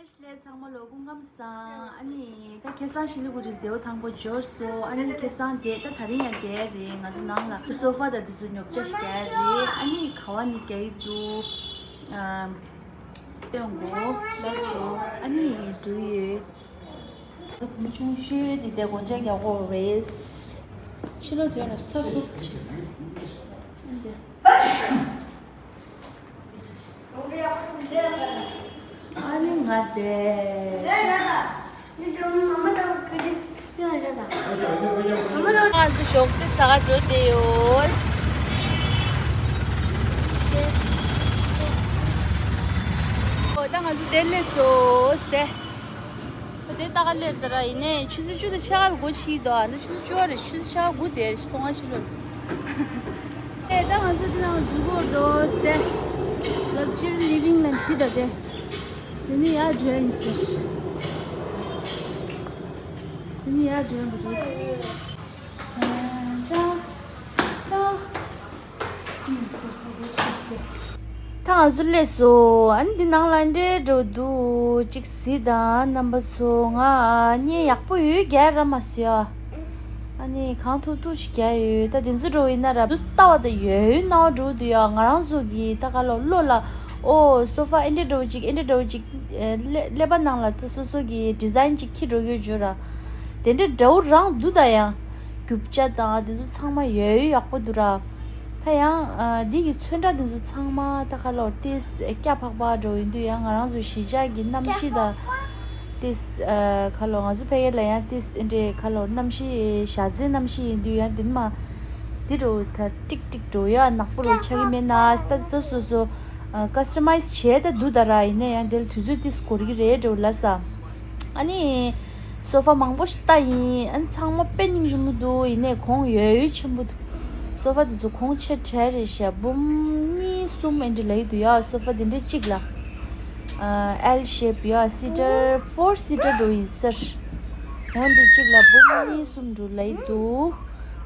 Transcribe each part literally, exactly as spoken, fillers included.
ལས་ཚང་མ་ལོ་སྐུ་ཁམས་བཟང་། ཨ་ནི་ད་ཁ་སང་ཤི་ལི་གུ་རི་ལ་བདེ་པོ་ཐང་པོ་འབྱོར་སོང་། ཨ་ནི་ཁ་སང་དེ་ད་ད་རིང་ཡང་བསྡད་རེད། ང་ཚོ་ནང་ལ་སོ་ཕ་དང་དེ་ཚོ་ཉོ་ཆ་ཞིག་རྒྱག་རེད། ཨ་ནི་ག་བ་ནི་རྒྱག་གི་འདུག་ཨ། སྟོན་གོ་ལགས་སོ། ཨ་ནི་འགྲོ་ཡོད། ཆུང་ཤོས་དེ་དེ་སྒོ་ལྕགས་རྒྱག་གོ་རེད། ཕྱི་ལོགས་དོན་ལ་ཚ་སུབ་བྱས། ཨ་ནི་ང་དེ། ང་ཚོ་ཞོགས་ཟས་ཟ་ག་འགྲོ་བསྡད་ཡོད། ཨོ་ད་ང་ཚོ་དེ་སླེབས་སོང་སྟེ། དེ་ལྟ་ག་སླེབས་ད་ར་ཡིན་ནའི་ཆུ་ཚོད་བཅུ་དང་ཕྱེད་ཀ་ལ་སྒོ་ཕྱེ་གི་འདུག་ཨ་ནི་ཆུ་ཚོད་བཅུ་པ་རེད། ཆུ་ཚོད་ཕྱེད་ཀ་དགུ་དེ་སོང་ང་ཕྱི་ལོགས། ཨེ་ད་ང་ཚོ་འདི་ནང་འཛུལ་གོ་འདུག་སྟེ། Luxury living ལ་འཁྲིད་ད་དེ། དེ་ནི་ཡར་འགྲོ་ཡིན་ཟེར། དེ་ནི་ཡར་འགྲོ་ཡིན་པ་འགྲོ། ད་ད་ད། ད་ང་ཚོ་སླེབས་སོང་། ཨ་ནི་འདི་ནང་ལ་འདྲེ་འགྲོ་འདུག་གཅིག་གཟིགས་དང་རྣམ་པ་ཚོ། ང་གཉིད་ཡག་པོ་ཡོད་རྒྱག་ར་མ་སོང་ཡ། ཨ་ནི་གང་ཐུབ་ཐུབ་ཞིག་རྒྱག་ཡོད། ད་དེ་ཚོ་འགྲོ་ཡིན་ན་ར་འདུག་ལྟ་བ་ད་ཡོད་ཡོད་སྣང་བ་འགྲོ་འདུག་ཡ། ང་རང་ཚོ་གི་ད་ག་ལོ་བློ་ལ་ཨོ་སོ་ཕ་ཨེ་འདྲེ་འགྲོ་གཅིག་ཨེ་འདྲེ་འགྲོ་གཅིག་ཀླད་པ་ནང་ལ་ད་སོ་སོ་གི་ཌི་ཛའིན་གཅིག་འཁྱེར་འགྲོ་གི་ཡོད་འཇོ་ར། དེ་འདྲ་འདྲ་བོ་རང་འདུག་ད་ཡང་། རྒྱུ་ཆ་དང་དེ་ཚོ་ཚང་མ་ཡོད་ཡོད་ཡག་པོ་འདུག་ར། ད་ཡང་ཨ་འདི་གི་ཚོན་ཁྲ་དེ་ཚོ་ཚང་མ་ད་ག་ལོ་ཏིས་སྐྱ་ཕག་པ་འདྲ་བོ་ཡིན་དུས་ཡང་ང་རང་ཚོ་གཞིས་ཆགས་ཀྱི་གནམ་གཤིས་དང་ཏིས་ཨ་ག་ལོ་ང་ཚོ་ཕ་གི་ལ་ཡང་ཏིས་འདྲའི་ག་ལོ་གནམ་གཤིས་ཞྭ་རྫི་གནམ་གཤིས་ཡིན་དུས་ཡང་དེ་མ་དེ་འདྲ་བོ་ད་ཀྲིག་ཀྲིག་འདྲ་བོ་ཡ་ནག་པོ་རུ་ཆགས་ཀྱི་མེད་ན། ད་སོ་སོ་སོ་ཀ་སི་ཊ་མའི་ཛི་བྱས་ད་འདུག་ད་ར། ཡིན་ན་ཡང་དེ་ལ་དུས་ཚོད་ཏིས་འགོར་གི་རེད་འདྲ་བོ་ལ་ས། ཨ་ནི། སོ་ཕ་མང་པོ་ཞིག་ལྟ་ཡིན། ཨ་ནི་ཚང་མ་དཔེ་སྙིང་རྗེ་མོ་འདུག་ཡིན་ནའི་གོང་ཡོད་ཡོད་ཆེན་པོ་འདུག་སོ་ཕ་དེ་ཚོ་གོང་ཆེ་གྲས་རེད་ཤག་འབུམ་གཉིས་གསུམ་ཨེ་འདྲ་ལ་ཡི་འདུག་ཡ། སོ་ཕ་དེ་འདྲ་གཅིག་ལ་ཨ་ཨེལ་ཤེབ་ཡ། སི་ཊར་ཕོར་སི་ཊར་འདྲ་ཡིན་ཟེར། འོ་འདི་གཅིག་ལ་འབུམ་གཉིས་གསུམ་འདྲ་ལ་ཡི་འདུག་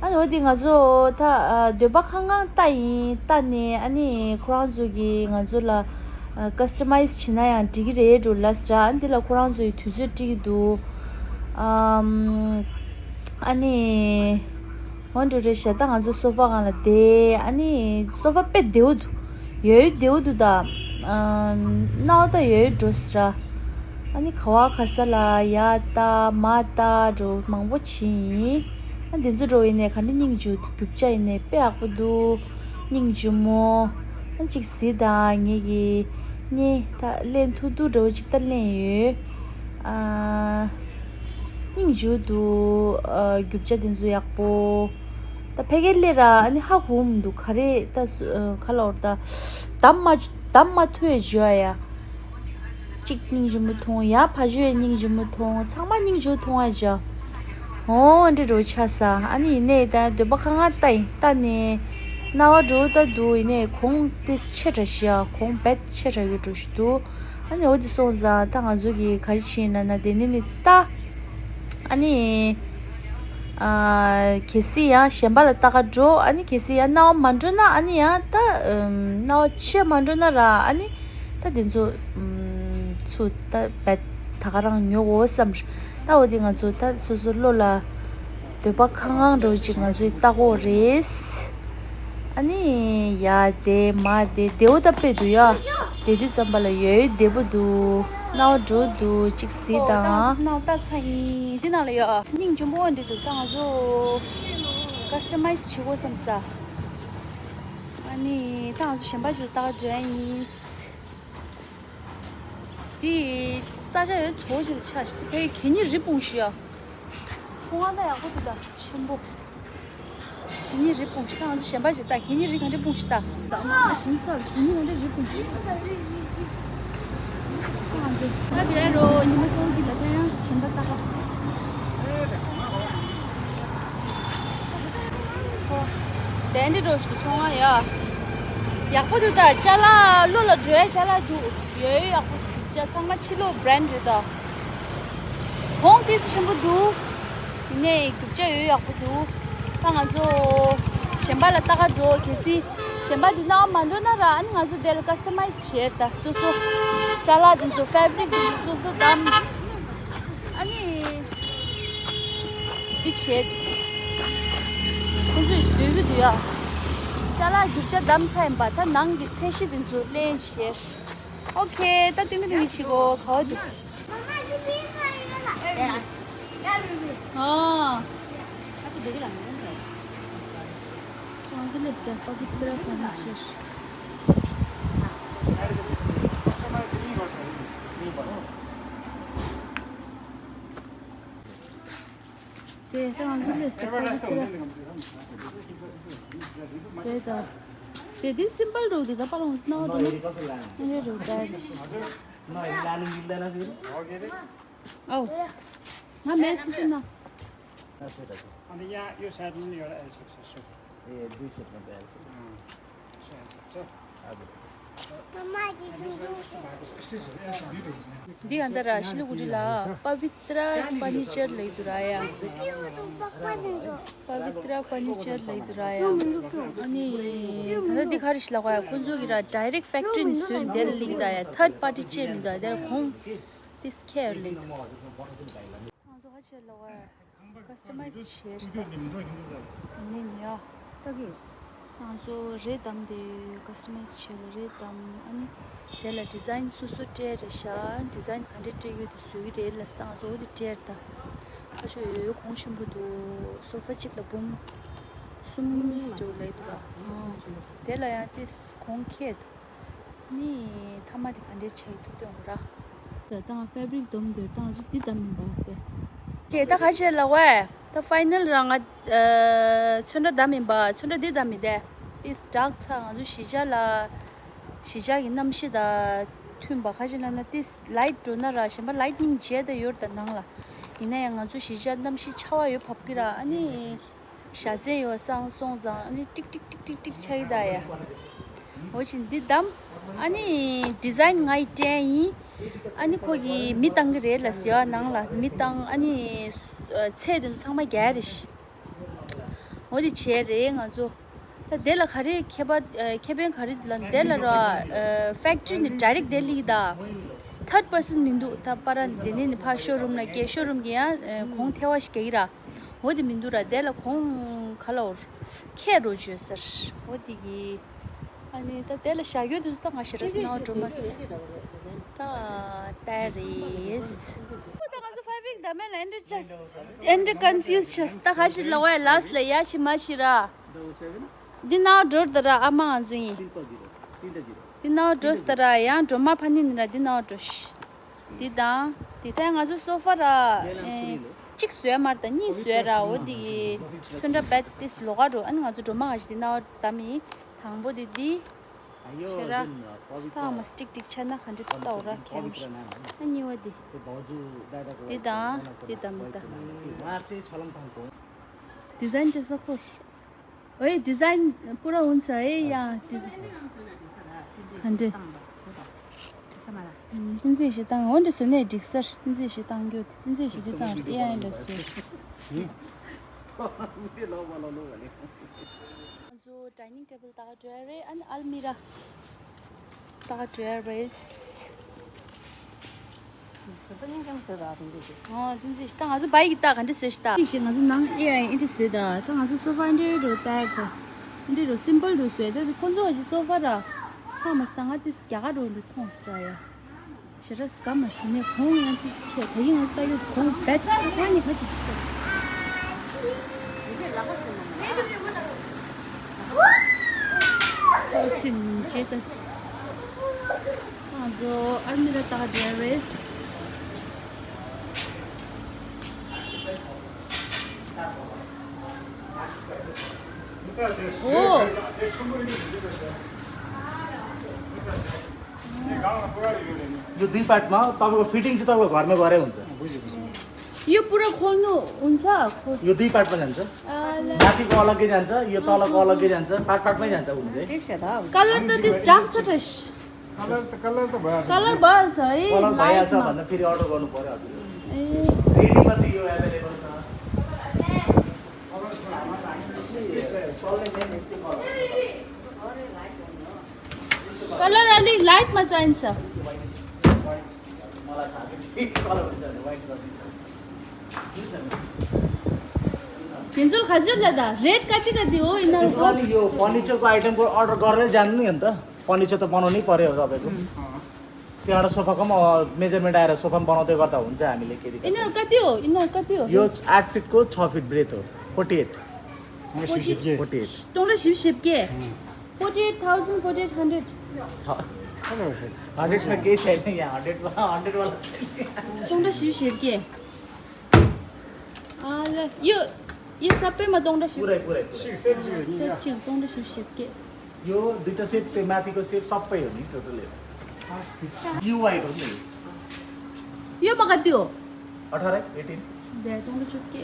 ཨ་ནི་འོ་དེ་ང་ཚོ་ད་ཨ་འདོད་པ་ཁང་ཁང་ལྟ་ཡིན། ལྟ་ནས་ཨ་ནི་ཁོ་རང་ཚོ་གིས་ང་ཚོ་ལ་ཨ་ཀ་སི་ཊ་མའི་ཛི་བྱེད་ན་ཡང་འགྲིག་གི་རེད་འགྲོ་ལབ་ཟེར། ཨ་ནི་འདི་ལ་ཁོ་རང་ཚོ་ཡི་དུས་ཚོད་སྤྲད་ཀྱི་འདུག་ཨམ། ཨ་ནི་འོ་འགྲོ་རེད་ཤག་ད་ང་ཚོ་སོ་ཕ་སྒང་ལ་བསྡད། ཨ་ནི་སོ་ཕ་དཔེ་བདེ་པོ་འདུག་ཡོད་ཡོད་བདེ་པོ་འདུག་ད་ཨམ། སྣང་བ་ད་ཡོད་ཡོད་འགྲོ་ཟེར། ཨ་ནི་ག་བ་ག་ས་ལ་ཡ་ལྟ་མ་ལྟ་འགྲོ་མང་པོ་བྱས་ཡིན། ཨ་འདི་ཚོ་འགྲོ་ཡིན་ནས་ག་འདྲ་སྙིང་རྗེ་རྒྱུ་ཆ་ཡིན་ནས་དཔེ་ཡག་པོ་འདུག་སྙིང་རྗེ་མོ། ཨ་གཅིག་གཟིགས་དང་། ངེད་ཀྱིས་ནི་ད་ལེན་ཐུབ་ཐུབ་འདྲ་བོ་ཅིག་ད་ལེན་ཡོད། ཨ་སྙིང་རྗེ་འདུག་ཨ་རྒྱུ་ཆ་དེ་ཚོ་ཡག་པོ། ད་ཕ་གིར་སླེབས་ར་ཨ་ནི་ཧ་གོ་མི་འདུག་ག་རེ་ད་སུ་ཨ་ག་ལབ་དགོས་རེད། ད་འདམ་མ་འདམ་མ་ཐུབ་ཡ་བྱོས་ཨ་ཡ། གཅིག་སྙིང་རྗེ་མོ་མཐོང་། ཡ་ཕ་ཇོ་ཡ་སྙིང་རྗེ་མོ་མཐོང་། ཚང་མ་སྙིང་རྗེ་མོ་མཐོང་ཨ་ཅག་ཨོ་འདྲ་འགྲོ་ཆ་ས། ཨ་ནི་ཡིན་ནའི་ད་འདོད་པ་ཁ་ང་ལྟ་ཡིན། ལྟ་ནས་རྣ་བ་འགྲོ་ད་འདུག་ཡིན་ནའི་གོང་ཏིས་ཆེ་དྲགས་ཤག་གོང་བེད་ཆེ་དྲགས་ཡོད་འགྲོ་ཞིག་འདུག་ཨ་ནི་འོ་དེ་སོང་ཙང་ད་ང་ཚོ་གིས་ག་རེ་བྱས་ན་ན་དེ་ནི་ནི་ལྟ། ཨ་ནི། ཨ། གལ་སྲིད་ཡང་གཞན་པ་ལ་ལྟ་ག་འགྲོ། ཨ་ནི་གལ་སྲིད་ཡང་རྣ་བ་མ་འགྲོ་ན། ཨ་ནི་ཡང་ད། ཨམ། རྣ་བ་ཆེ་མ་འགྲོ་ན་ར། ཨ་ནི་ད་དེ་ཚོ་ཨམ། ཚུར་ད་བད་ད་ག་རང་ཉོ་དགོས་བསམ། ད་འོ་དེ་ང་ཚོ་ད་སོ་སོ་བློ་ལ་འདོད་པ་ཁ་ངང་འགྲོ་ཅིག་ང་ཚོས་ལྟ་དགོས་རེད། ཨ་ནི་ཡ་དེ་མ་དེ་བདེ་པོ་ད་དཔེ་འདུག་ཡ། བསྡད་དུས་ཙམ་པ་ལ་ཡོད་ཡོད་བདེ་པོ་འདུག་རྣ་བ་འགྲོ་འདུག་གཅིག་གཟིགས་དང་། ནང་ལྟ་ཚ་ཡིན། འདི་ནང་ལ་ཡོད། སྙིང་རྗེ་མོ་འདྲ་འདུག་ད་ང་ཚོ་ཀ་སི་ཊ་མའི་ཛི་བྱེད་དགོས་བསམ་ས། ཨ་ནི་ད་ང་ཚོ་གཞན་པ་ཞིག་ལ་ལྟ་ག་འགྲོ་ཡ་ཡིན། འདི་ས་ཆ་ཡོད་ཚོ་ཞིག་ལ་ཆགས་ཤིག་ཕ་གི་གད་སྙིགས་རིལ་སྤུངས་ཤིག་ཡ། ཚོང་ཁང་ད་ཡག་པོ་འདུག་ད་ཆེན་པོ། གད་སྙིགས་རིལ་སྤུངས་ཤིག་ད་ང་ཚོ་གཞན་པ་ཞིག་ལྟ། གད་སྙིགས་རིལ་ག་འདྲ་སྤུངས་ཤིག་ད། ད་ང་ཞིང་ས་གད་སྙིགས་ག་འདྲ་རིལ་སྤུངས་ཤིག་ད་ང་ཚོ་ད་དེ་རོ་ཉི་མ་ཚོགས་ཀྱི་ད་ལྟ་ཡང་གཞན་པ་ལྟ་ག་དེ་འདྲ་འགྲོ་ཞིག་ཏུ་ཚོང་ཁང་ཡ། ཡག་པོ་འདུག་ད་ཅ་ལག་བློ་ལ་འགྲོ་ཡ་ཅ་ལག་འདུག་ཡོད་ཡོད་ཡག་པོ་འདུག་ཅ་ཚང་མ་ཕྱི་ལོགས་བྷ་རན་ཌི་རེད་ད། གོང་ཏོག་ཙམ་ཆེན་པོ་འདུག་ཡིན་ནའི་རྒྱུ་ཆ་ཡོད་ཡག་པོ་འདུག་ད་ང་ཚོ་གཞན་པ་ལ་ལྟ་ག་འགྲོ། གལ་སྲིད་ གཞན་པ་འདི་ནང་མ་འགྲོ་ན་ར། ཨ་ནི་ང་ཚོ་དེ་ལ་ཀ་སི་ཊ་མའི་ཛི་བྱས་རེད་ད། སོ་སོ་ཅ་ལག་འདི་ཚོ་ཕེབ་རིག་འདི་ཚོ་སོ་སོ་བདམས། ཨ་ནི་འདི་བྱས། ཁོང་ཚོས་བཟོས་ཀྱི་འདུག་ཡ། ཅ་ལག་རྒྱུ་ཆ་བདམས་ཚར་ཡིན་པ། ད་ནང་གི་ཚད་གཞི་འདི་ཚོ་ལེན་བྱས། ཨོ་ཁེ། ད་སྟོན་གྱི་འདུག་ཡིན་གྱི་གོ། ག་བ་འདུག་ཨ། དེ་ད་ང་ཚོ་ལས་ད་པ་ཏི་ཏི་ར། དེ་ད། དེ་དེ་སིམ་པལ་འགྲོ་འདུག་ད་པ་ལོང་སྣང་བ་འགྲོ་ན། ཨ་ནི་འགྲོ་ད། ཨའོ། ང་མེད་ཁུ་སིམ་ན། And then, yeah, you said you are L six, so. འདི་ཡང་ད་ར་ཤི་ལི་གུ་རི་ལ་པ་བི་ཏྲ་ཕར་ནི་ཅར་ལབ་འདུག་ར་ཡ། པ་བི་ཏྲ་ཕར་ནི་ཅར་ལབ་འདུག་ར་ཡ། ཨ་ནི་ད་ལྟ་འདི་ག་རེ་ཞིག་ལབ་དགོས་ཡ། ཁོང་ཚོ་གི་ར་ཌའི་རེག་ཕེག་ཊི་རི་ནས་བཟོས་ནས་དེ་ལ་སླེབས་ད་ཡ། ཐར་པར་ཊི་ཅིག་མི་འདུག་ཡ། དེ་ལ་ཁོང་ཏིས་ཁེར་ལེ། ང་ཚོ་ཧ་ཆེ་ལ་བ་ཀ་སི་ཊ་མའི་ཛི་བྱས་ཤི་ད། དེ་ནས་ཉོ་ཡ། ད་གི། ང་ཚོ་རས་བདམས་ཏེ་ཀ་སི་ཊ་མའི་ཛི་བྱས་ལ་རས་བདམས། ཨ་ནི་དེ་ལ་ཌི་ཛའིན་སོ་སོ་སྤྲད་རེད་ཤག་ཌི་ཛའིན་ག་འདྲས་སྤྲད་ཡོད་དེ་བཟོ་གི་རེད་ལབ་སྟེ་ང་ཚོ་འོ་དེ་སྤྲད་ད། ཁ་ཤོ་ཡོད་ཡོད་གོང་ཆེན་པོ་འདུག་སོ་ཕ་གཅིག་ལ་འབུམ་གསུམ་ཙམ་ལབ་འདུག་ལ། དེ་ལ་ཡང་ཏིས་གོང་ཁེ་འདུག་ནི་མཐའ་མ་དེ་ག་འདྲས་ཆགས་ཐུབ་སྟོན་ར། ད་ལྟ་ང་ཕེབ་རིག་སྡོམ་འདོད་ད་ང་ཚོ་འདི་བདམས་མིན་པ་དེ། ཀྱེ་ད་ག་བྱས་ལ་ཝེ། ད་ཕའི་ནལ་རང་ང་ཚོན་ཁྲ་བདམས་མིན་པ། ཚོན་ཁྲ་འདི་བདམས་མིན་ཏེ། ཨིས་ཌག་ཚ་ང་ཚོ་གཞིས་ཆགས་ལ། གཞིས་ཆགས་ཀྱི་གནམ་གཤིས་དང་མཐུན་པ། ག་བྱས་ལ་ན་ཏིས་ལའིཊ་འགྲོ་ན་ར། གཞན་པ་ལའིཊ་ནིང་བྱས་ད་ཡོད་ད་ནང་ལ། ཡིན་ན་ཡང་ང་ཚོ་གཞིས་ཆགས་གནམ་གཤིས་ཆར་པ་ཡོད་བབས་ཀྱི་ར། ཨ་ནི། ཞྭ་ཟས་ཡོད་སང་སོང་ཙང་ཨ་ནི་ཀྲིག་ཀྲིག་ཀྲིག་ཀྲིག་ཆགས་ཀྱི་ད་ཡ། འོ་ཅི་འདི་བདམས། ཨ་ནི་ཌི་ཛའིན་ང་ཡི་སྤྲད་ཡིན། ཨ་ནི་ཁོ་གིས་མི་བཏང་གི་རེད་ལབ་ཟེར་ཡ། ནང་ལ་མི་བཏང་། ཨ་ནི་ཚད་དེ་ཚོ་ཚང་མ་རྒྱག་རེད་ཤི། འོ་དེ་བྱས་རེད་ང་ཚོ། ད་དེ་ལ་ག་རེ་ཁེ་པ་ཁེ་ཕན་ག་རེ་ལ་དེ་ལ་ར། ཕེག་ཊི་རི་ནས་ཌའི་རེག་དེ་སླེབས་ཀྱི་ད། ཐར་ཌི་པར་སན་མི་འདུག་ད་པ་ར་དེ་ནས་ནི་ཕར་ཤོ་རུམ་ལ་སྐྱེལ། ཤོ་རུམ་གྱི་ཡང་གོང་ཐལ་བ་ཞིག་རྒྱག་གི་ར། འོ་དེ་མི་འདུག་ར། དེ་ལ་གོང་ག་ལ་འོར་ཁྱད་རོ་བརྗོད་ཟེར། འོ་དེ་གི། ཨ་ནི་ད་དེ་ལ་བཞག་ཡོད་དུས་ད་ང་ཞེ་ར་སྣང་བ་འགྲོ་མ་སྲིད། ད་ལྟ་རེད། ཨོ་ད་ང་ཚོ་ཕའི་བིག་ད་མེད་ལ་ཨེ་འདྲ་ཅས། ཨེ་འདྲ་ཀོན་ཕིའུ་ཛི་ཆགས། ད་ག་ཞིག་ལ་བས་ལ་སི་ལ་ཡ་ཞིག་མ་ཞིག་ར། འདི་ནང་འགྲོར་ད་ར་ཨ་མ་ང་ཚོ་ཡིན། འདི་ནང་འགྲོ་ད་ར་ཡང་འགྲོ་མ་ཕ་ནི་ནི་ར་འདི་ནང་འགྲོ་ཤི། འདི་དང་། འདི་ད་ང་ཚོ་སོ་ཕ་ར། ཨེ། གཅིག་བཟོས་མར་དང་གཉིས་བཟོས་ར། འོ་འདི་གི་ཚོན་ཁྲ་བེད་ཏིས་ལོག་ག་འགྲོ། ཨ་ནི་ང་ཚོ་འགྲོ་མ་ག་ཞིག་འདི་ནང་ད་མི། དང་པོ་འདི་འདི། ཤེ་ར། ཐང་མ་སི་ཀྲིག་ཀྲིག་ཆ་ན་ག་འདྲི་ལྟ་བ་ར་ཁྱེམ་ར། ཨ་གཉིས་པ་འདི། འདི་དང་འདི་དང་མི་ད། ཌི་ཛའིན་ཏྲེ་ས་ཁོར། ཨོའི་ཌི་ཛའིན་པུ་ར་འུན་ས་ཨེ་ཡ་ཌི་ཛའིན། ག་འདྲི། ཏིན་ཙི་ཞིག་བཏང་འོ་འདྲི་བཟོས་ནས་འགྲིག་སར་ཏིན་ཙི་ཞིག་བཏང་རྒྱུ་ཏིན་ཙི་ཞིག་འདི་བཏང་ཨེ་ཡ་འདྲ་བཟོས། ང་ཚོ་ཌའི་ནིང་ཊེ་བལ་ད་ག་འགྲོ་ཡ་རེད། ཨ་ནི་ཨལ་མི་ར་ད་ག་འགྲོ་ཡ་རེད། ཨོ་ཏིན་ཙི་ཞིག་ད་ང་ཚོ་བའི་གི་ད་ག་འདྲ་བཟོས་ཤི་ད། ཏིན་ཙི་ཞིག་ང་ཚོ་ནང་ཨེ་ཡ་ཨེ་འདྲ་བཟོས་ད། ད་ང་ཚོ་སོ་ཕ་ཨེ་འདྲ་རོ་ད་ག་ཨེ་འདྲ་རོ་སིམ་པལ་རོ་བཟོས་ད། ཁོ་ཚོ་གི་སོ་ཕ་ར་ཧ་མ་སི་ད་ང་ཏིས་རྒྱ་གར་རོ་འདུག་མཐོང་སི་ར་ཡ། ཞེ་དྲག་སྐམ་མ་ཟིན་ནས་གོང་ཡང་ཏིས་ཁྱེད་ད་ཡིན་ང་ལྟ་རྒྱུ་གོང་བེད་ད་ནི་ཁ་ཅིག་ཅིག་ཏོག་ཙི་ཉིན་བྱེད་ད། ང་ཚོ་ཨར་མི་ལ་ཏག་འདྲ་རེད། ཨོ། यो दुई पार्टमा तपाईँको फिटिङ चाहिँ तपाईँको घरमै गरे हुन्छ। यो पुरा खोल्नु हुन्छ? यो दुई पार्टमा जान्छ। माथिको अलग्गै जान्छ, यो तलको अलग्गै जान्छ, पार्ट पार्टमै जान्छ हुनु चाहिँ। कलर त त्यस डार्क छ त। कलर त कलर त भइहाल्छ। कलर भइहाल्छ है। कलर भइहाल्छ भन्दा फेरि अर्डर गर्नु पर्यो हजुर। रेडीमा चाहिँ यो एभाइलेबल छ। चल्ने मेन यस्तै कलर। कलर अलिक लाइटमा चाहिन्छ। भिन्जुल खजुर ज्यादा रेट कति कति हो यिनीहरूको? यसपालि यो फर्निचरको आइटमको अर्डर गरेरै जानु नि अन्त। फर्निचर त बनाउनै पर्यो तपाईँको। त्यहाँबाट सोफाको पनि मेजरमेन्ट आएर सोफा पनि बनाउँदै गर्दा हुन्छ हामीले। के यिनीहरू कति हो? यिनीहरू कति हो? यो आठ फिटको छ फिट ब्रेथ हो। Forty eight. Forty eight. Total सिप सिप के? Forty eight thousand, forty eight hundred. हन्ड्रेडमा केही छैन यहाँ। हन्ड्रेडमा हन्ड्रेडवाला छैन। टोटल सिप सिप के? अँ, ल, यो यो सबैमा टोटल सिप। पुरै पुरै पुरै। सेट चाहिँ टोटल सिप सिप के? यो दुइटा सेट, त्यो माथिको सेट सबै हो नि टोटल। यो वाइट हो नि। योमा कति हो? अठार, एटिन। दे टोटल सिप के?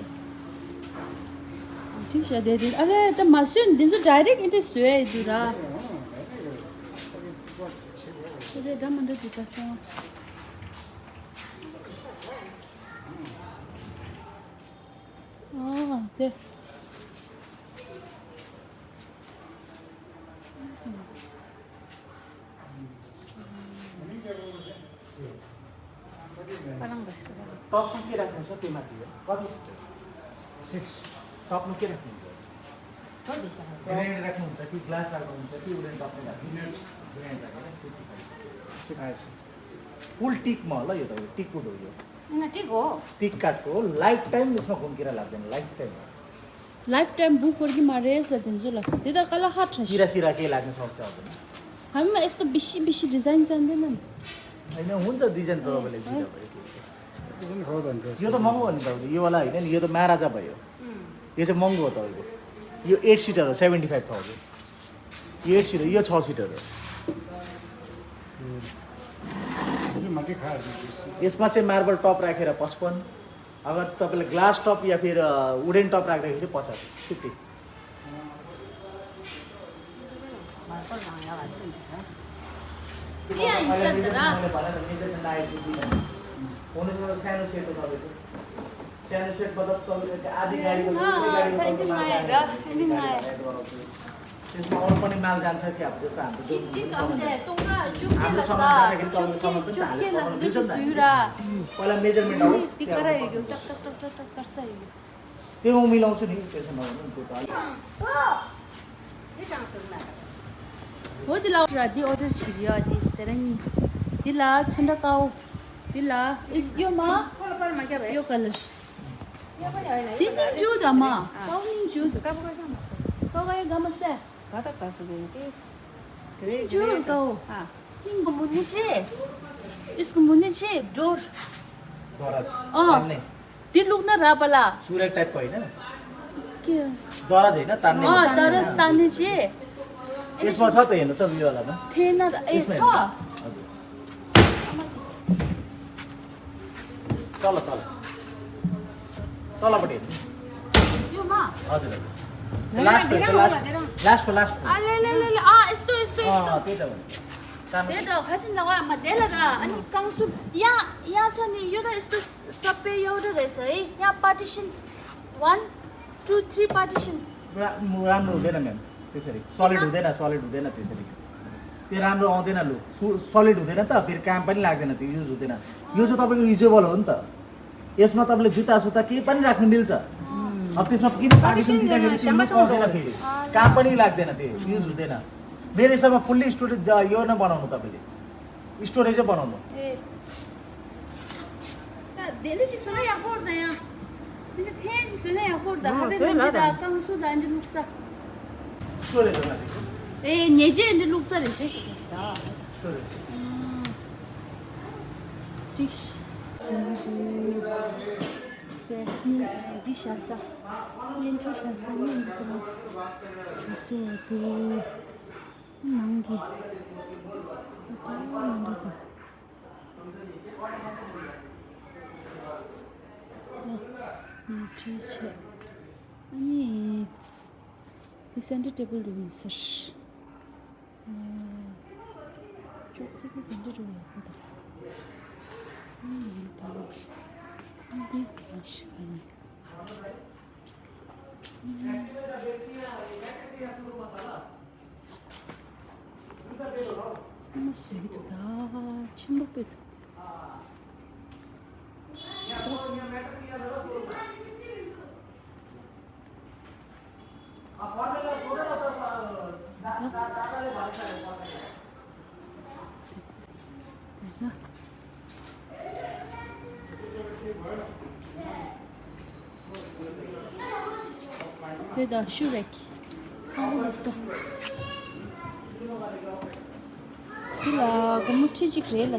ठिक छ, दे दिन। अरे, त मासुन दिन्छु, डाइरेक्ट इन्ट्रेस्ट हुए दुरा। अरे, डम अन्डर दुरा। अँ, त्यही। पलङ बस्छ। टपमा के राख्नुहुन्छ, त्यो माथि हो। कति सिक्स। टपमा के राख्नुहुन्छ? ग्रेनाइट राख्नुहुन्छ कि ग्लास राख्नुहुन्छ कि वुडन टपमा राख्नुहुन्छ? ग्रेनाइट राखेर फिफ्टी फाइभ। फुल टिकमा होला यो त, यो टिकवुड हो यो। होइन, ठिक हो। टिक काठको हो, लाइफ टाइम यसमा घुमकिरा लाग्दैन, life time. Life time book वर्किङमा रहेछ दाजु ल। त्यो त कला हात छ। किरा सिरा केही लाग्ने समस्या हुँदैन। हामीमा यस्तो बेसी बेसी डिजाइन जान्दैन नि। होइन, हुन्छ, डिजाइन त तपाईँले दिँदा भयो, के छ। यो त महँगो हो नि तपाईँको, योवाला होइन नि, यो त महाराजा भयो। यो चाहिँ महँगो हो तपाईँको। यो एट सिटर हो, सेभेन्टी फाइभ थाउजन्ड। यो एट सिटर, यो छ सिटर हो। यसमा चाहिँ मार्बल टप राखेर पचपन्न। अगर तपाईँले ग्लास टप या फिर वुडन टप राख्दाखेरि पचास, फिफ्टी। सानो सेट हो तपाईँको। सानो सेट मतलब तपाईँको त्यो आधी गाडीको, थ्याङ्क यू माया र। त्यसमा अरू पनि माल जान्छ कि अब जस्तो हाम्रो जुन जुन सामान, हाम्रो सामान जाँदाखेरि तपाईँको सामान पनि त हालेर पठाउनु मिल्छ नि त? पहिला मेजरमेन्ट आऊ। त्यो म मिलाउँछु नि, टेन्सन नगर्नु नि, त्यो त अलिक। हो, त्यो लाउ र दि अर्डर छिरियो दि तेरा नि। दि ला छुन्डा काउ। दि ला इस यो मा यो कलर। यो पनि होइन, यो तिन कलर। जु द मा। काउ नि जु the. Cow cow cow. Cow cow gamma से। गाता तासु गयो के। जु काउ। अँ। तिनको मुनि चाहिँ, यसको मुनि चाहिँ डोर। दराज। अँ। तान्ने। त्यो लुक्न रापला। सुरे टाइपको होइन? के? दराज होइन, तान्ने अँ, मात्रै। दराज तान्ने चाहिँ। यसमा छ त, हेर्नु त, उयोवालामा। थिएन र, ए, यसमा छ? हेर्नु। हजुर। तल, तल। तलपट्टि हेर्नु। योमा? हजुर, हजुर। लास्ट, लास्ट, लास्टको, लास्टको। आ, ले, ले, ले, ले। आ, यस्तो, यस्तो, अँ, यस्तो। त्यही त हो। तान्नु। त्यही त, खसिन लगामा, त्यही ल र। अनि काङ्सु, यहाँ, यहाँ छ नि, यो त यस्तो सबै एउटा रहेछ है। यहाँ पार्टिसन वान, टू, थ्री पार्टिसन। रा-, म-, राम्रो हुँदैन म्याम, त्यसरी सलिड हुँदैन, सलिड हुँदैन त्यसरी। त्यो राम्रो आउँदैन लुक, सु-, सलिड हुँदैन त, फेरि काम पनि लाग्दैन, त्यो युज हुँदैन। यो चाहिँ तपाईँको युजेबल हो नि त, यसमा तपाईँले जुत्ता सुत्ता केही पनि राख्नु मिल्छ। अब त्यसमा किन पार्टिसन दिँदाखेरि त्यो लुक आउँदैन फेरि, काम पनि लाग्दैन, त्यो युज हुँदैन। मेरो हिसाबमा फुल्ली स्टोरेज द-, यो नै बनाउनु तपाईँले। स्टोरेजै बनाउनु। ए। ད་དེ་འདྲ་ཞིག་བཟོས་ན་ཡག་པོ་རེད་ད་ཡང་། དེ་འདྲ་ཐེངས་ཤིག་བཟོས་ན་ཡག་པོ་རེད་ད། ཧ་ལས་ཇི་ད་རྐང་སུ་ད་འདི་བླུགས་ས། སུ་རེད་ད་ན་དེ། ཨེ་ཉེ་ཆེ་འདི་བླུགས་ས་རེད་ཤི་ཤི་ཤི་ད། སུ་རེད། ཨང་། ཅིག་ཤི། དེ་ནི་འདི་བཞག་ས། ཉན་ཁྲི་བཞག་ས་ཉན་འདི་ད། སུ་སུ་དེ། ནང་གི། ཨ་ད་ནང་གི་ད། ཨ། ནང་ཁྲིད་བྱས། ཨ་ནི། དེ་སེན་ཊར་ཊེ་བལ་རུ་ཡིན་ཟེར། ཨ། ཅོག་ཙེ་གི་དེ་འདྲ་རུ་ཡག་པོ་དང་། ཨ་ནི་ཡིན་ད། ཨ་འདི་གང་ཞིག་ཡིན། ཨ་ནི། ཨ། Good. དེ་དང་ཤུ་རེག་ཁང་པ་སླེབས་སོང་། འདི་ལ་སྒོར་མོ་ཁྲི་གཅིག་རེད་ལ།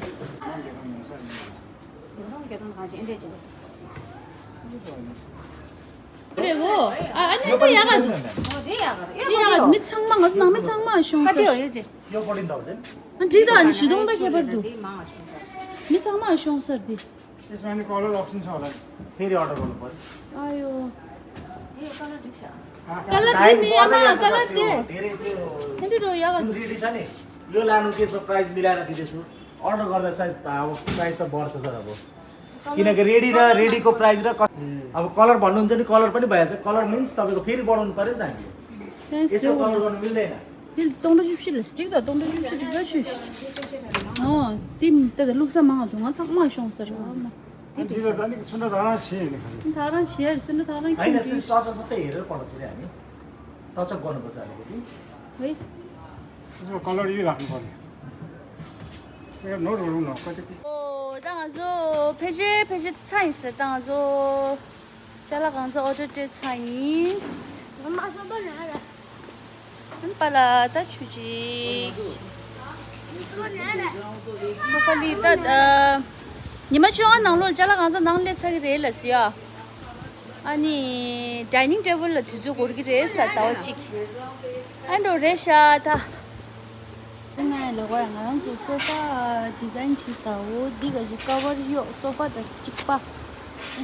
རེད་བོ། ཨ་ཨ་ནི་འདི་ཡག་ག་འདུག་འདི་ཡག་ག་འདུག་མི་ཚང་མ་ང་ཚོ་ནང་མི་ཚང་མ་ཤོང་ས། यो फोर्टिन थाउजन्ड। ཨ་འགྲིག་ད། ཨ་ནི་བཞི་སྟོང་ད་ཁྱད་པར་འདུག་མི་ཚང་མ་ཤོང་ས་འདི། यसमा नि कलर अप्सन छ होला नि। फेरि अर्डर गर्नु पर्यो। आयो। यो कलर ठिक छ। कलर दाम बढ्दै जान्छ कलर त्यो। धेरै त्यो। जुन रेडी छ नि, यो लानु, त्यसको प्राइस मिलाएर दिँदैछु। अर्डर गर्दा सायद अब प्राइस त बढ्छ सर अब। किनकि रेडी र रेडीको प्राइस र क- अब कलर भन्नुहुन्छ नि, कलर पनि भइहाल्छ। कलर मिन्स तपाईँको फेरि बढाउनु पर्यो नि त हामीले। यसो कलर गर्नु मिल्दैन। དེ་སྟོང་ཕྲག་བཅུ་བཞི་ལ་གཅིག་དང་སྟོང་ཕྲག་བཅུ་བཞི་ཅིག་ལ་ཆུ། ཨོ། དེ་ད་ལྟ་བླུགས་ས་མང་ང་ཚོ་ང་ཚང་མ་ཤོང་ས་རེད་ཨ་མ། དེ་འདི་ལ་ད་ནི་ཚོན་ཁྲ་ད་རང་བྱས་ཡིན་ཁ་ཤས། ད་རང་བྱས་ཡར་ཚོན་ཁྲ་ད་རང་होइन, ཁྱེར་सिर्फ འདི། टच मात्रै हेरेर पठाउँछु नि हामी। टच गर्नुपर्छ अलिकति। है। यसको कलर यही राख्नु पर्यो। ए, नोट गरौँ न, कति? ཨོ། ད་ང་ཚོ་ཕལ་ཆེར་ཕལ་ཆེར་ཚར་ཡིན་ཟེར། ད་ང་ཚོ་ཅ་ལག་གང་ཚ་ཨོ་ཌར་སྤྲད་ཚར་ཡིན། ང་མ་སོང་པ་ན་ར། ཨན་པ་ལ་ད་ཆུ་ཅིག་སོ་ཕ་ལི་ད་ད། ཉི་མ་བཅོ་ལྔ་ནང་ལོགས་ཅ་ལག་གང་ཚ་ནང་སླེབས་ཚར་གི་རེད་ལ་ཟེར་ཡ། ཨ་ནི་ཌའི་ནིང་ཊེ་བལ་ལ་དུས་ཚོད་འགོར་གི་རེད་ས་ཟླ་བ་གཅིག་ཨ་འགྲོ་རེད་ཤག་ད། ང་ལ་གོ་ཡ་ང་རང་ཚོ་སོ་ཕ་ཌི་ཛའིན་བྱེད་ས་འོ་འདི་ག་ཅིག་ཀ་བར་གཡོག་སོ་ཕ་དང་གཅིག་པ། ཨ་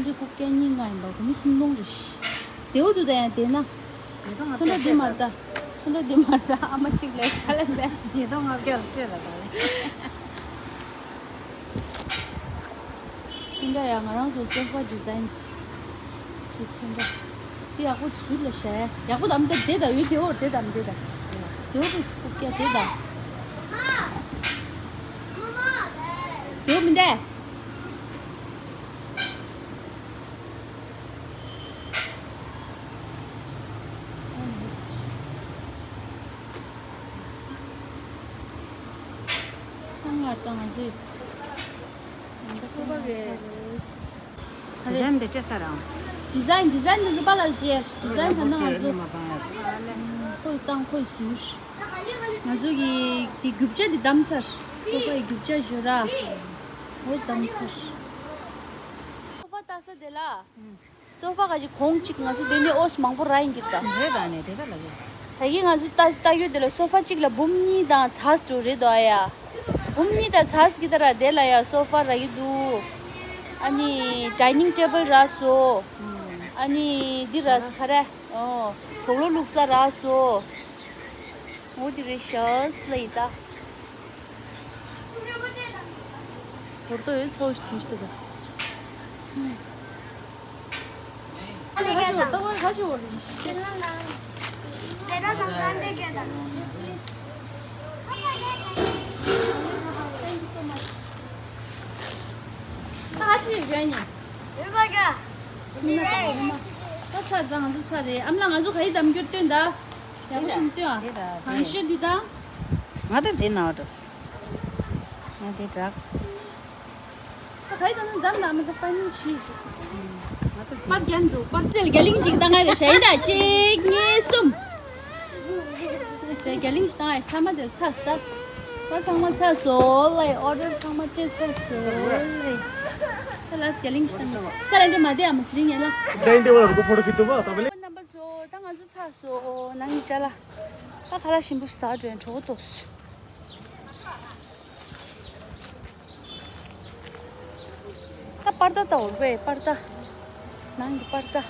འདྲི་ཁུག་ཀྱང་གཉིས་ལྔ་ཡིན་པ་གོ་མི་སུམ་སྟོང་རེད་ཤི། དེའུ་དུ་ད་ཡང་དེ་ན། ཚོན་ཁྲ་འདི་མར་ད། ཚོན་ཁྲ་འདི་མར་ད་ཨ་མ་གཅིག་ལས་ཁ་ལས་ལས། ཉིས་སྟོང་ལྔ་བརྒྱ་ལ་སྤྲད་ལ་ད་ལས། ཤིང་འདྲ་ཡ་ང་རང་ཚོ་སོ་ཕ་ཌི་ཛའིན་གི་ཚོན་འདྲ། དེ་ཡག་པོ་ཟུར་ལ་བཞག་ཡག་པོ་དམ་ད་དེ་དང་ཡོད་དེ་འོར་དེ་དམ་དེ་དང་། དེ་འོར་གི་ཀུ་ཀྱ་དེ་དང་། དེ་འོར་མི་འདྲ། ཁོང་ལ་དང་ང་ཚོས། ང་ཚོ་བ་གི། ཌི་ཛའིན་འདི་སྤྲད་ས་རང་། ཌི་ཛའིན་ཌི་ཛའིན་འདི་ཚོ་པ་ལ་ལ་ཅེར་ཌི་ཛའིན་ག་ན་ང་ཚོ། ཁོས་བཏང་ཁོས་ཟུར། ང་ཚོ་གི་དེ་རྒྱུ་ཆ་དེ་བདམས་ཚར། སོ་ཕ་ཡི་རྒྱུ་ཆ་ཞོ་ར། འོ་བདམས་ཚར། སོ་ཕ་ལྟ་ས་དེ་ལ། སོ་ཕ་ག་ཅིག་གོང་གཅིག་ང་ཚོ་དེ་ནས་ཨོས་མང་པོ་ར་ཡིན་གྱི་ད། རེད་ད་ནས་དེ་ད་ལ་གི། ད་གི་ང་ཚོ་ལྟ་ལྟ་ཡོད་དེ་ལ་སོ་ཕ་གཅིག་ལ་འབུམ་གཉིས་དང་ཚ་སུ་རེད་དོ་ཨ་ཡ། འབུམ་གཉིས་དང་ཚ་སུ་གི་ད་ར་དེ་ལ་ཡ་སོ་ཕ་ར་གི་འདུག་ཨ་ནི་ཌའི་ནིང་ཊེ་བལ་ར་སོ། ཨ་ནི་འདི་ར་ས་ག་རེ། ཨོ། དོག་ལོ་བླུགས་ས་ར་སོ། འོ་དེ་རེད་ཤག་ལ་ཡི་ད། བོར་ཏོ་ཡོད་ཚ་བོ་ཞིག་ཐོན་ཞིག་ད། ད་ཅི་ཡོད་ནི། ད་ཚར་ད་ང་ཚོ་ཚར་རེད། ཨ་མ་ལགས་ང་ཚོ་ག་ཡི་དམ་རྒྱུར་སྟོན་ད། ཡག་པོ་ཞིག་སྟོན་ཨ། དེ་ད་གང་ཤོད་འདི་ད། ང་ད་དེ་ན་འགྲོ། ང་དེ་དྲག་ད་ག་ཡི་དམ་ན་དམ་ན་མི་ད་ཕ་ནི་ཆི་ཅིག་ང་ད་དེ། པར་རྒྱན་འགྲོ་པར་དེ་རྒྱ་གླིང་ཅིག་ད་ང་རེ་ཤ་ཡི་ད་གཅིག་གཉིས་གསུམ། དེ་རྒྱ་གླིང་ཞིག་བཏང་ཨེ་ཐ་མ་དེར་ཚར་སོང་ད། ད་ཚང་མ་ཚར་སོང་ལེ། ཨོ་ཌར་ཚང་མ་སྤྲད་ཚར་སོང་ལེ། ད་ལ་རྒྱ་གླིང་ཞིག་བཏང་ས་ལ་འདྲེ་མ་བསྡད་ཨ་མ་ཚེ་རིང་ཡན་ལ། འདྲེ་འདྲེ་བ་རུ་ཕོ་ཊོ་ཁྱེར་ཐུབ་པ་ད་བ་ལེ། རྣམ་པ་ཚོ་ད་ང་ཚོ་ཚར་སོང་ནང་གི་ཅ་ལག་ད་ཁ་ལག་ཞིམ་པོ་ཞིག་ཟ་འགྲོ་ཡང་གྲོགས་ཏོག་སོང་། ད་པར་ད་ད་འོར་བས་པར་ད། ནང་གི་པར་ད། ཁ་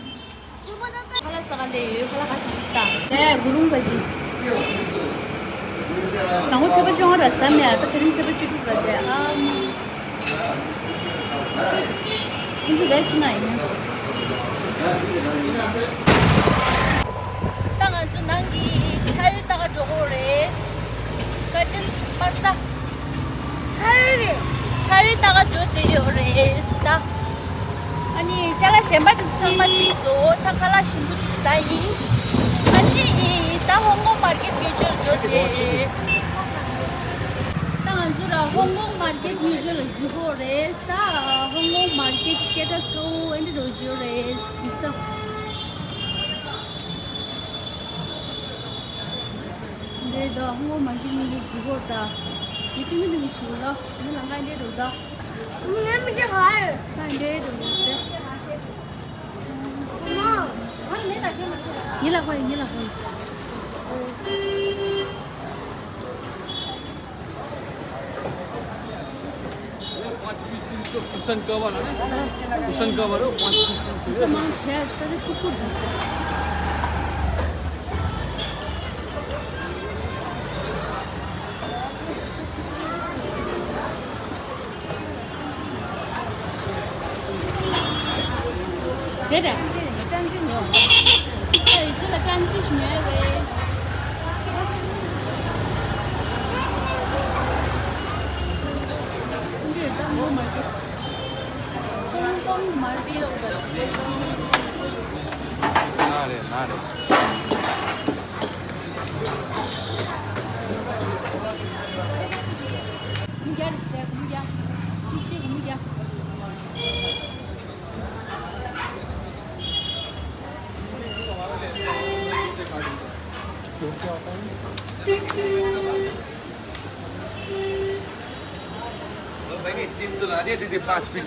ལག་ཟ་ག་ལས་ཡོད་ཁ་ལག་ག་ཟ་ཅི་ད། དེ་གུ་རུང་ག་ཅི། ནང་གོ་ཚེས་པ་བཅོ་ལྔ་ར་ཟ་མེད་ཨ། ད་དེ་རིང་ཚེས་པ་བཅུ་དྲུག་ར་དེ་ཨ། ཁོང་ཚོ་བས་ཕྱི་ན་ཡིན། ད་ང་ཚོ་ནང་གི་ཆ་ཡོད་ད་ག་འགྲོ་གོ་རེད། བཀའ་དྲིན་པར་ད། ཆ་ཡོད་རེད། ཚ་བའི་རྟ་ག་འགྲོ་བསྡད་ཡོད་རེད་ད། ཨ་ནི་ཅ་ལག་གཞན་པ་དེ་ཚང་མ་བསྒྲིགས་སོང་། ད་ཁ་ལག་ཞིམ་པོ་ཅིག་ཟ་ཡིན། ཨ་ནི་ད་ཧོང་ཀོང་མར་ཀེཊ་ཡུལ་ལྗོངས་འགྲོ་བསྡད། ད་ང་ཚོ་ར་ཧོང་ཀོང་མར་ཀེཊ་ཡུལ་ལྗོངས་ལ་འཛུལ་གོ་རེད་ད། ཧོང་ཀོང་མར་ཀེཊ་སྐད་གྲགས་ཚ་བོ་ཨེ་འདྲ་འགྲོ་བརྗོད་རེད་འདུག་ས། འདྲེ་ད་ཧོང་ཀོང་མ་འདི་མི་འདི་འཛུལ་གོ་ད། ཡི་ཏི་མི་འདི་མི་ཆུ་ལ་མི་ལ་ང་འདྲེ་འགྲོ་ད། ང་མི་ཆུ་ཧ། ང་འདྲེ་འགྲོ་མི་ཆུ། ང་མི་ལ་ཁོ་ཡི་ཉི་ལ་ཁོ་ཡི། Kusan kabar, kusan kabar,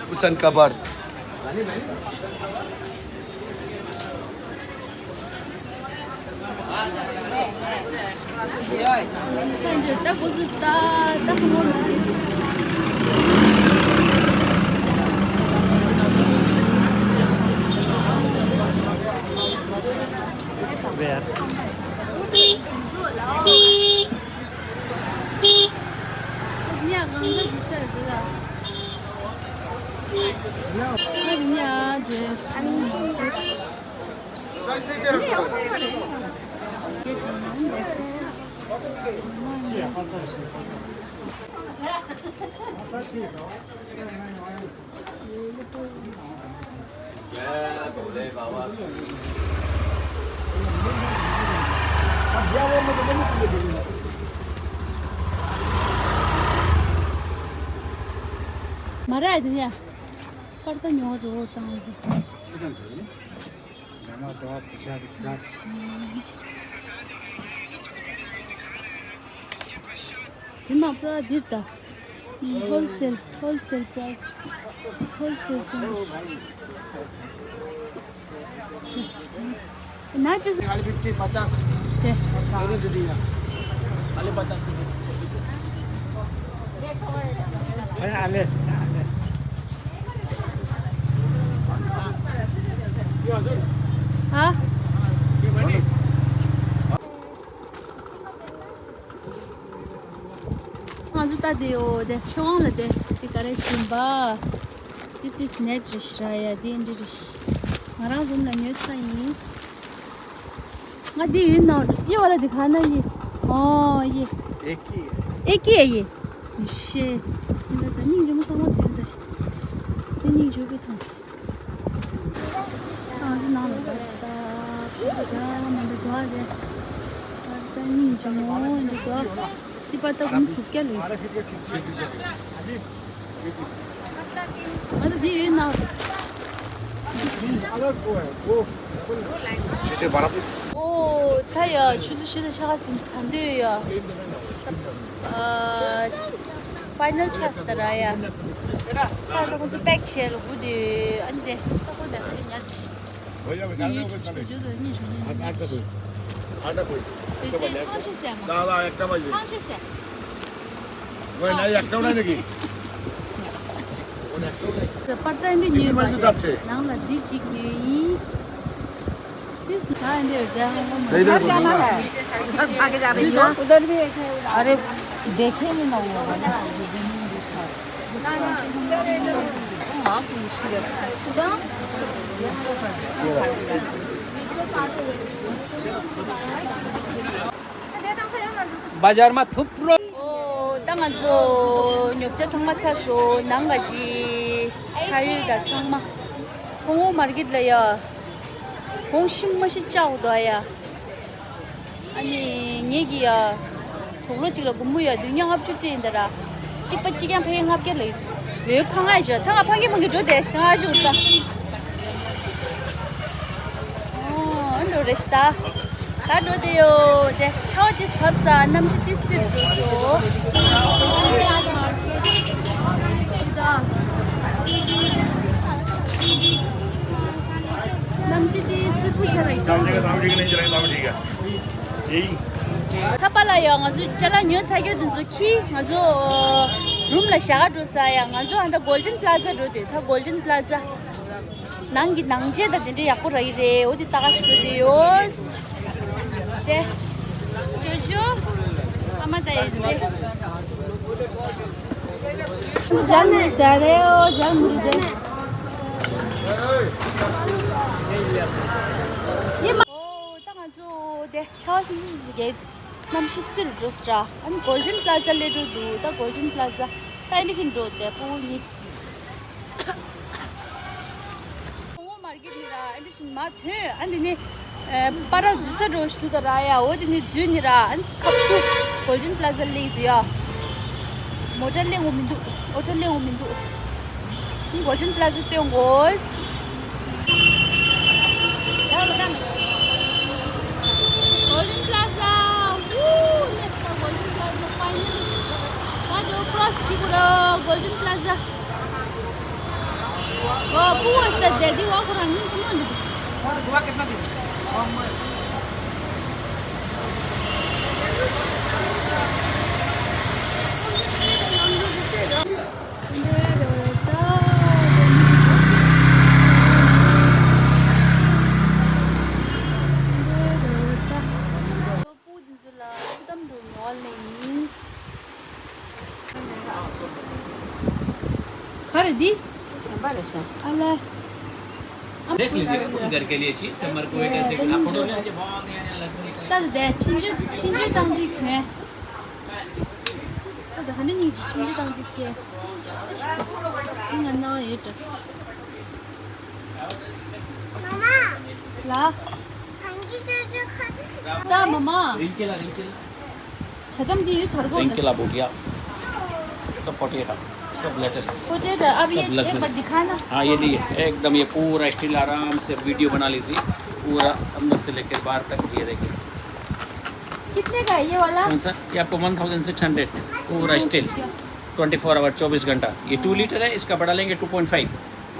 Pusan kabar. མ་རེད་དེ་ཡ། པར་ད་ཉོ་རོ་བཏང་སོ། དེ་མ་པྲ་འདིར་ད། Wholesale, wholesale price, wholesale song. Not just खाली फिफ्टी, पचास। दे। दोनों दे दिया। खाली पचास रुपये। अरे, आलेस, आलेस। हाँ? ང་ཚོ་ལྟ་དེ་ཡོད་དེ་ཆུ་ཁང་ལ་དེ་དེ་ག་རེ་བྱིན་པ། དེ་དེ་སི་ནེཊ་རེད་ཤག་ཡ་དེ་འདི་རེད་ཤག་ང་རང་རུམ་ལ་ཉོས་ཚར་ཡིན། ང་དེ་ཡིན་ནོ་ཡི་བ་ལ་དེ་ག་ན་ཡི། ཨོ་ཡི། ཨེ་ཀི་ཨེ་ཀི་ཡི། ཡི་ཤེ། འདི་ལ་ས་སྙིང་རྗེ་མོ་ཚང་མ་དོན་ས་ཤི། དེ་སྙིང་རྗེ་པོ་ཐོང་། ང་ཚོ་ནང་ལ་ད་ད་ད་མ་འདུག་ག་རེད། ད་ད་སྙིང་རྗེ་མོ་འདི་ག་འདི་པར་ད་ཀུན་དྲུག་བརྒྱ་ལོས། ང་ཚོ་འདི་ཡོད་ན། ཆུ་ཚོད་བར་པོ། ཨོ་ད་ཡ་ཆུ་ཚོད་བཞི་དང་ཕྱེད་ཀ་ཟིན་ད་འདོད་ཡ། ཨ། ཕའི་ནལ་ཆགས་སོང་ད་ར་ཡ། ད་ད་ཁོ་ཚོ་པེག་བྱས་ལ་སྒུག་དེ་ཨ་ནི་དེ་ད་ཁོ་དེ་ཨ་ནི་ཉར་ཆི། ཡོད་ཆུ་ཆུ་ཆུ་ཆུ་ཉི་ཆུ་ཉི་ཆུ། ཨ་ད་ཁོ་ཨ་ད་ཁོ། བེ་སེ་ཐང་ཆེ་སེ་མ། ད་ད་ཡ་ཀ་མ་ཡི། ཐང་ཆེ་སེ། ང་ཡ་ཀ་མ་ནི་གི། པར་ཏན་འདི་ཉོས་པ་རེད། ནང་ལ་འདི་གཅིག་ཉོས་ཡིན། इधर को। अरे देखे नहीं ना वो वाला। बजारमा थुप्रो। ད་ང་ཚོ་ཉོ་ཆ་ཚང་མ་ཚར་སོང་། ནང་ག་ཅི་ཁྲ་ཡོད་ད་ཚང་མ། ཧོང་ཧོང་མར་ཀེད་ལ་ཡ། ཧོང་ཤིང་མ་ཤི་ཅག་དོ་ཡ། ཨ་ནི་ངེད་ཀྱི་ཡ། དུག་ལོ་གཅིག་ལ་སྒོར་མོ་ཡ་བདུན་བརྒྱ་ལྔ་བཅུ་སྤྲད་ཡིན་ད་ར། གཅིག་པ་གཅིག་རྐྱང་ཕ་གི་ལྔ་བརྒྱ་ལ་ཡོད། བོད་ཕ་ང་ཡ་ཞོ་ད་ང་ཕ་གི་མ་གི་འགྲོ་དེ་ཤ་ང་ཞུ་ད། ཨོ་འགྲོ་རེ་ཤ་ད། ད་འགྲོ་དེ་ཡོད་དེ་ཆའོ་དེ་བབས་ས་གནམ་གཤིས་དེ་སིར་འགྲོ་སོ། གནམ་གཤིས་དེ་སིར་པོ་ཤ་ར་ཡིན། ད་པ་ལ་ཡོད། ང་ཚོ་ཅ་ལག་ཉོས་ཚར་རྒྱུ་དེ་ཚོ་ཁྱི་ང་ཚོ་རུམ་ལ་བཞག་འགྲོ་ས་ཡ། ང་ཚོ་ཨ་ད་Golden Plaza འགྲོ་དེ་ད་Golden Plaza། ནང་གི་ནང་ཆས་དང་དེ་འདྲ་ཡག་པོ་རག་གི་རེད། འོ་དེ་ལྟ་ག་ཞིག་འགྲོ་དེ་ཡོད། དེ། ཅོ་ཅོ། ཨ་མ་ད་ཡིན་ཟེ། འཇལ་མི་ཟ་རེད་ཨོ། འཇལ་མི་རེད་དེ། ཡེ་མ། ཨོ་ད་ང་ཚོ་དེ་ཆ་སི་སི་སི་གེ་གནམ་གཤིས་སིར་འགྲོ་ས་ར། ཨ་ནི་Golden Plaza སླེབས་འགྲོ་འདུག་ད་Golden Plaza ད་ཨ་ནི་གིན་འགྲོ་དེ་པོ་ཉིད། ཧོང་ཧོང་མར་ཀེད་ནི་ར་ཨ་འདྲ་ཞིག་མ་ཐོན། ཨ་འདི་ནི་པར་འཛུལ་ས་འགྲོ་ཞིག་འདུག་ད་ར་ཡ། འོ་འདི་ནི་འཛུལ་ནི་ར་ཨ་ནི་ཁབ་ཏུ་Golden Plaza སླེབས་འདུག་ཡ། མོ་ཊ་སླེབས་འོང་མི་འདུག་ཨོ་ཊོ་སླེབས་འོང་མི་འདུག་ཨ་ནི་Golden Plaza སྟོན་དགོས། ཡ་ལོ་ད་ནི་Golden Plaza། ཝུ། Let's go Golden Plaza finally. ད་འགྲོ་cross བྱེད་དགོས་ར་Golden Plaza། ཨོ་པུ་བ་ཤ་དེ་དི་བ་ཁོ་རང་ཉིན་ཆུང་མ་འདུག་པུ་དེ་ཚོ་ལ་ཐུགས་དམ་སྒྲུབ་ནོར་ལེ་ཡིན། ག་རེ་འདི། གཞན་པ་རེད་ཤག་ཨ་ལེ། देख लीजिए, कुछ घर के लिए चाहिए, समर कोट ऐसे कि आप फोटो ले लीजिए, बहुत नया नया लग्जरी कलेक्शन। ད་དེ་ཆིན་ཆུ་ཆིན་ཆུ་བཏང་དུས་གྱོན། ད་དེ་ཧ་ནི་ཉིན་གྱི་ཆིན་ཆུ་བཏང་དུས་གྱོན། ང་ནང་ཡོད་འགྲོ། ལ། ད་མ་མ། रिंकी ला, रिंकी ला। ཆ་དམ་འདི་ཡོད་དར་གོ་रिंकी ला बूटिया। सब फ़ोर्टी एट है, सब लेटेस्ट। फ़ोर्टी एट है, अब ये सब एक लग्जरी। बार दिखाना। हाँ, ये लिए, एकदम ये पूरा स्टिल आराम से वीडियो बना लीजिए, पूरा अंदर से लेकर बाहर तक ये देखिए। कितने का है ये वाला? कौन सा? ये आपको वन थाउजेंड सिक्स हंड्रेड, पूरा स्टिल, ट्वेंटी फ़ोर आवर, चौबीस घंटा। ये टू लीटर है, इसका बड़ा लेंगे टू पॉइंट फ़ाइव।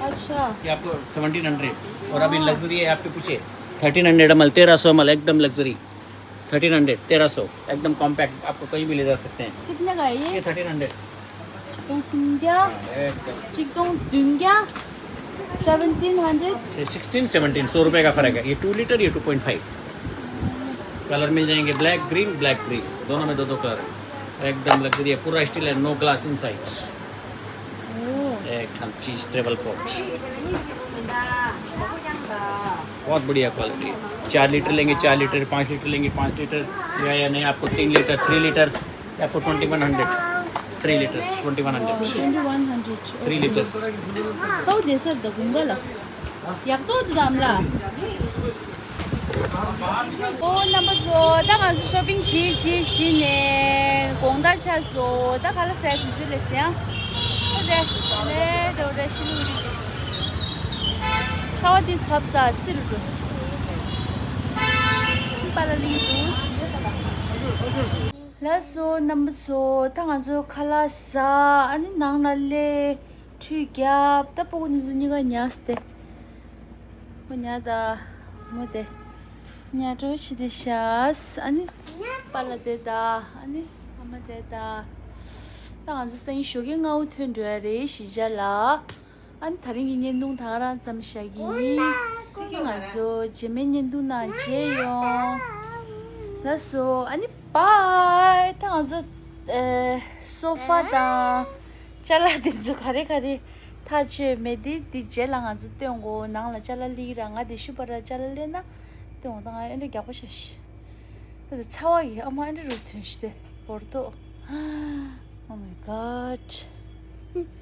अच्छा। ये आपको सेवनटीन हंड्रेड। और अभी लग्जरी है आपके पीछे, थर्टीन हंड्रेड एम एल, तेरह सौ एम एल, एकदम लग्जरी। थर्टीन हंड्रेड, तेरह सौ, एकदम कॉम्पैक्ट, आपको कहीं भी ले जा सकते हैं। कितने का है ये? ये थर्टीन हंड्रेड। चिकन सुन क्या? हाँ, एकदम। चिकन दुन क्या? Seventeen hundred. ये सिक्सटीन सेवनटीन, सौ रुपये का फ़र्क है। ये टू लीटर, ये टू पॉइंट फ़ाइव। कलर मिल जाएंगे, ब्लैक ग्रीन, ब्लैक ग्रीन, दोनों में दो दो कलर है। एकदम लग्जरी है, पूरा स्टील है, नो ग्लास इनसाइड। एकदम चीज टेबल पॉट, बहुत बढ़िया क्वालिटी है। चार लीटर लेंगे, चार लीटर, पाँच लीटर लेंगे, पाँच लीटर, या या नहीं, आपको तीन लीटर, थ्री लीटर्स, आपको twenty one hundred, three litres, twenty one hundred. Twenty one hundred. Three litres. सौ दे सर द गुंगला। ཡག་ཏོ་འདུག་དམ་ལ། ཨོ་རྣམ་པ་ཚོ། ད་ང་ཚོ་ཤོ་པིང་བྱེད་བྱེད་བྱེད་ནས་དགོང་དག་ཆགས་སོང་། ད་ཁ་ལག་ཟས་དུས་ཚོད་ལས་ཟིན་ཨ། ད་དེ་ལས་འགྲོ་རེ་ཤི་ལུག་རི། ཆར་པ་དེ་བབས་ས་སིལ་འགྲོ། པ་ལ་ལི་འདུག་ལགས་སོ་རྣམ་པ་ཚོ། ད་ང་ཚོ་ཁ་ལག་ཟ། ཨ་ནི་ནང་ལ་སླེབས། ཁྲུས་བརྒྱབ། ད་སྤུ་གུ་གཉིས་ཚོ་གཉིས་ཀ་ཉལ་སྟེ། ཁོ་ཉལ་ད། མོ་དེ་ཉལ་འགྲོ་བྱེད་དེ་ཤག་ཨ་ནི་པཱ་ལགས་དེ་ད། ཨ་ནི་ཨ་མ་དེ་ད། ད་ང་ཚོ་སང་ཉིན་ཞོགས་ཀས་སྔ་པོ་ཐོན་འགྲོ་ཡ་རེད་གཞིས་ཆགས་ལ། ཨ་ནི་ད་རིང་གི་བརྙན་ཐུང་ད་ག་རང་ཙམ་བཞག་གི་ཡིན། ང་ཚོ་རྗེས་མའི་བརྙན་ཐུང་ནང་མཇལ་ཡོང་། ལགས་སོ། ཨ་ནི་བཱའི། ད་ང་ཚོ་ཨེ་སོ་ཕ་དང་ཅ་ལག་དེ་ཚོ་ག་རེ་ག་རེ་ཐག་ཆོད་མེད་དེ། དེ་རྗེས་ལ་ང་ཚོ་སྟོན་དགོས། ནང་ལ་ཅ་ལག་སླེབས་ར། ང་དེ་ཤུ་པ་ར་ཅ་ལག་སླེབས་ན་སྟོན་དགོས། ད་ང་ཨེ་འདྲ་རྒྱགས་པོ་ཤ་ཤི། ད་དེ་ཚ་བ་གི་ཨ་མ་ཨེ་འདྲ་རུ་ཐོན་ཤི་དེ་བོར་ཏོ། Oh my god.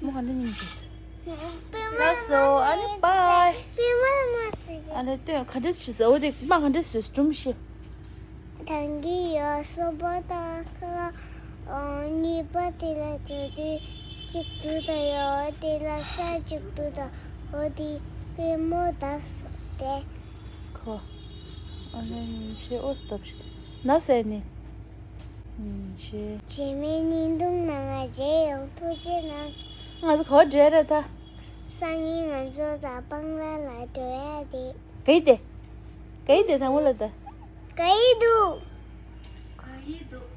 མོ་ག་འདྲ་སྙིང་རྗེ། པད་མ་ལགས་སོ། ཨ་ནི་bye. པད་མ་མ་ཟེར། ཨ་ནི་སྟོན་ག་འདྲ་བྱེད་ཟེར། འོ་དེ་མ་ག་འདྲ་བཟོས་སྒྲུང་བཤད། ད་གིན་ཡོ་སོ་པ་དང་ཁ་ལག་གཉིས་པ་དེ་ལ་བརྗོད་དུས་གཅིག་འདུག་ད། ཡོ་དེ་ལ་ས་གཅིག་འདུག་ད། འོ་དེ་པད་མོ་བརྡབས་སོང་སྟེ། ཁོ། ཨ་ནི་ཉིན་ཤས་ཨོ་སྟབས་ཤིག་ན་ཟེར་ནི། ཉིན་ཤས། རྗེས་མའི་བརྙན་ཐུང་ནང་ང་མཇལ་ཡོང་། ཐུགས་རྗེ་གནང་། ང་ཚོ་ག་པར་འགྲོ་ཡ་རེད་ད། སང་ཉིན་ང་ཚོ་གཟའ་སྤེན་པ་ལ་འགྲོ་ཡ་དེ། ག་ཡི་དེ། ག་ཡི་དེ་དང་པོ་ལ་ད། ག་ཡི་འདུག་ག་ཡི་འདུག